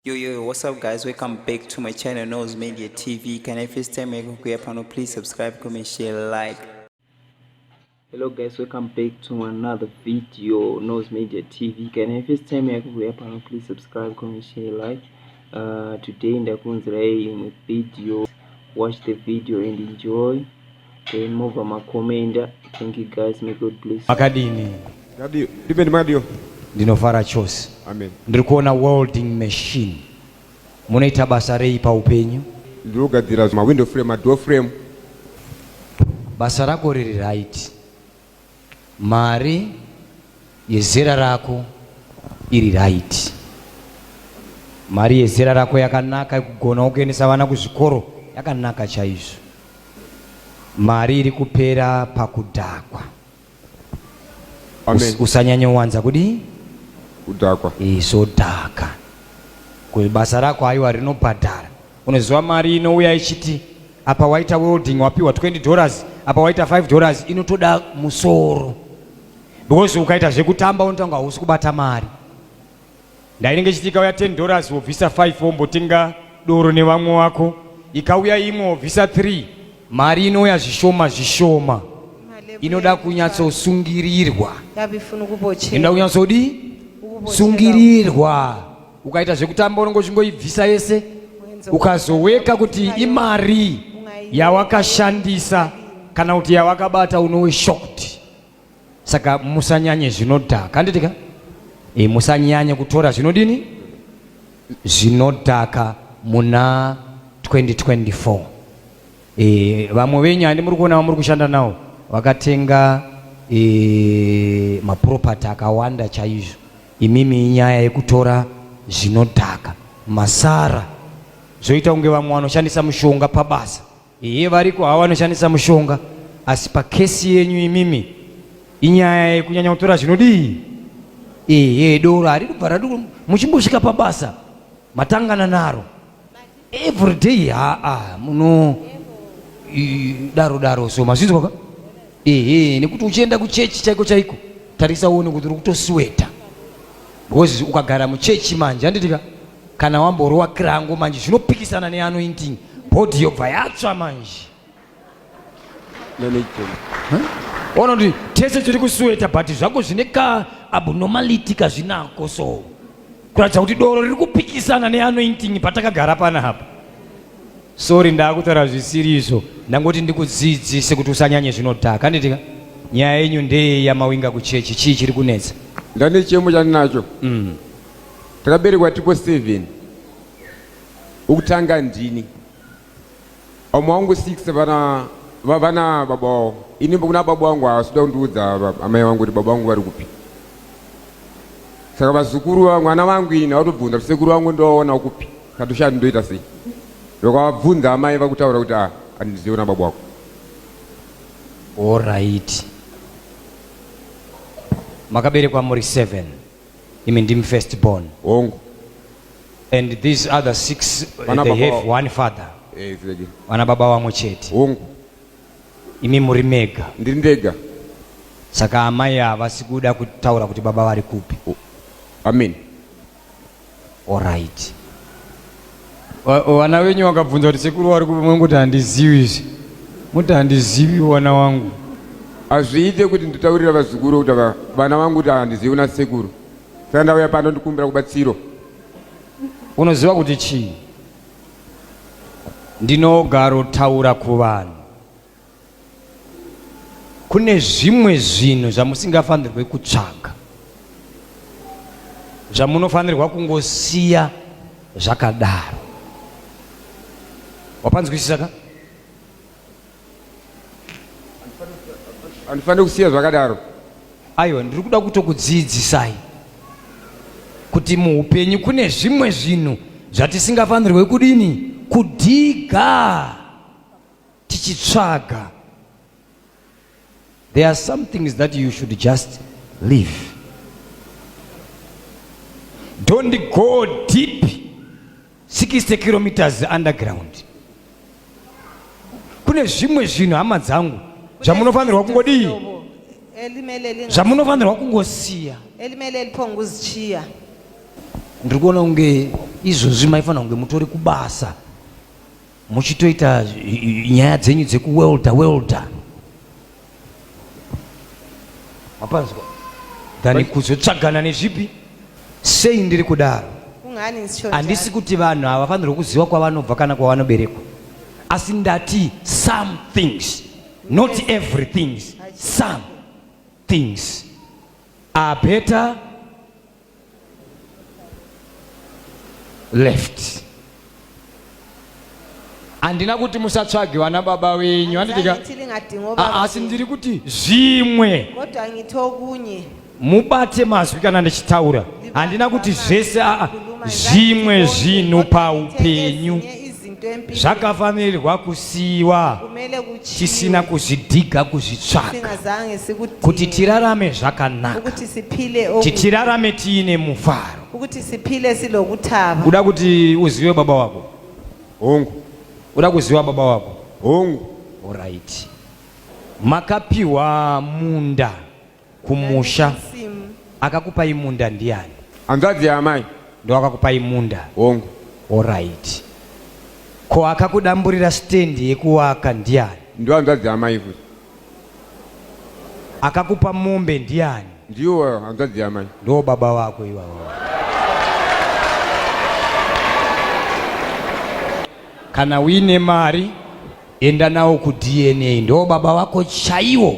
Yo, yo, what's up guys? Welcome back to my channel, Nose Media TV. Can I first time you here, please subscribe, comment, share, like. Hello guys, welcome back to another video, Nose Media TV. Can I first time you here, please subscribe, comment, share, like. Today ndakuunzirai imwe video. Watch the video and enjoy. Then move on comment. Thank you guys. May God bless. Makadini? Ndipende makadiyo. Ndinofara chose. Amen. Ndiri kuona welding machine. Munoita basa rei paupenyu? Ndiri kugadzira mawindow frame, madoor frame. Basa rako riri right. Mari yezera rako iri right. Mari yezera rako yakanaka, yekugona kuendesa vana kuzvikoro yakanaka chaizvo. Mari iri kupera pakudhakwa. Amen. Usanyanyowanza kudii? Kudhakwa. Izodhaka. Basa rako aiwa rinobhadhara. Unoziva mari inouya ichiti apa waita welding wapiwa $20, apa waita $5, inotoda musoro. Because ukaita zvekutamba unotanga hausi kubata mari. Ndainenge ichiti ikauya $10 wobvisa 5 wombotenga doro nevamwe wako, ikauya imwe wobvisa 3, mari inouya zvishoma zvishoma. Inoda kunyatsosungirirwa. Inoda kunyatsodii? Sungirirwa. Ukaita zvekutamba unenge uchingoibvisa yese, ukazoweka kuti imari yawakashandisa kana kuti yawakabata unowe shocked. Saka musanyanye zvinodhaka, handiti ka? Musanyanye kutora zvinodini? Zvinodhaka muna 2024. Vamwe venyu handi muri kuona vamuri kushanda nawo vakatenga maproperty akawanda chaizvo. Imimi inyaya yekutora zvinodhaka masara, zvoita kunge vamwe vanoshandisa mushonga pabasa. Iye variko havo vanoshandisa mushonga, asi pakesi yenyu imimi inyaya yekunyanya kutora zvinodii? Ehe, doro haridi kubva radi muchimbosvika pabasa matangana naro every day. Haa, muno daro daro, so mazvinzwa ka? Ehe, nekuti uchienda kuchechi chaiko chaiko, tarisa uone kuti uri kutosweta, because ukagara muchechi manje, handiti ka, kana wamborowa kirango manje zvinopikisana neanointing, body yobva yatsva manje. Ona kuti tese tiri kusweta, but zvako zvine ka abnormality kazvinako, so kuratidza kuti doro riri kupikisana neanointing patakagara panapa. Sorry, ndaakutaura zvisiri izvo. Ndangoti ndikudzidzise kuti usanyanye zvinodhaka, handitika? Nyaya yenyu ndeye yamawinga kuchechi. Chii chiri kunetsa? Ndane chemo chandinacho. Takaberekwa tipo 7, ukutanga ndini, vamwe vangu 6 vana vana baba wavo. Ini kuna baba vangu havasida kundiudza amai vangu kuti baba vangu vari kupi. Saka vazukuru vamwana vangu ini vatobvunza kuti sekuru vangu ndovaona kupi, katoshaya ndoita sei. Ndokavabvunza amai vakutaura kuti a handizivi kuna baba wako. Alright, makaberekwa muri 7, imi ndimi first born? Hongu. And these other six, Vana they baba have wavo. one father? Exactly. Vana baba vamwe chete? Hongu. Imi muri mega? Ndiri ndega. Saka amai havasi kuda kutaura kuti baba vari kupi? Amen. Alright, vana venyu vakabvunza kuti sekuru vari kupi, munongoti handizivi izvi, muti handizivi vana wangu. Hazviite kuti nditaurira vazukuru kuti vana vangu kuti handizivi kuna sekuru. Saka ndauya pano ndikumbira kubatsiro. Unoziva kuti chii? Ndinogarotaura kuvanhu, kune zvimwe zvinhu zvamusingafanirwe kutsvaga, zvamunofanirwa kungosiya zvakadaro. Wapanzwisisa ka? Handifaniri kusiya zvakadaro. Aiwa, ndiri kuda kutokudzidzisai kuti muupenyu kune zvimwe zvinhu zvatisingafanirwe kudini? Kudhiga tichitsvaga. There are some things that you should just leave. Don't go deep 60 kilometers underground. Kune zvimwe zvinhu, hama dzangu, zvamunofanirwa kungodii? Elimele Zvamunofanirwa kungosiya. Elimele liphonga uzitshiya. Ndiri kuona kunge Izvozvi maifanira kunge mutori kubasa muchitoita nyaya dzenyu dzekuwelda welda. Mapanzwa? Than kuzotsvagana nezvipi? Sei ndiri kudaro? Kungani ngisho njalo? Handisi kuti vanhu havafanirwe kuziva kwavanobva kana kwavanoberekwa. Asi ndati some things, not everything, some things are better left. Handina kuti musatsvage vana baba venyu, handitika? Angithi lingadingi obaba Asi ndiri kuti zvimwe kodwa ngithi okunye mubate mazwi kana ndichitaura. Handina kuti zvese aa, zvimwe zvinhu paupenyu Ezinye izinto empilweni zvakafanirwa kusiyiwa kumele kutshiwe tisina kuzvidhiga kuzvitsvaka singazange sikudinge kuti tirarame zvakanaka ukuthi siphile kuti oku- tirarame tiine mufaro ukuthi siphile silokuthaba uda kuti uzive baba wako Hongu. uda kuziva baba wako Hongu. orit makapiwa munda kumusha Insimu. akakupai munda ndiani Hanzvadzi yaamai. ndoakakupai munda Hongu. orit ko akakudamburira stendi yekuwaka ndiani Ndiyo hanzvadzi yaamai futi. Akakupa mombe ndiani? Ndiyo hanzvadzi yamai. Ndo baba vako ivavo. Kana uine mari enda nawo kuDNA ndo baba vako chaiwo.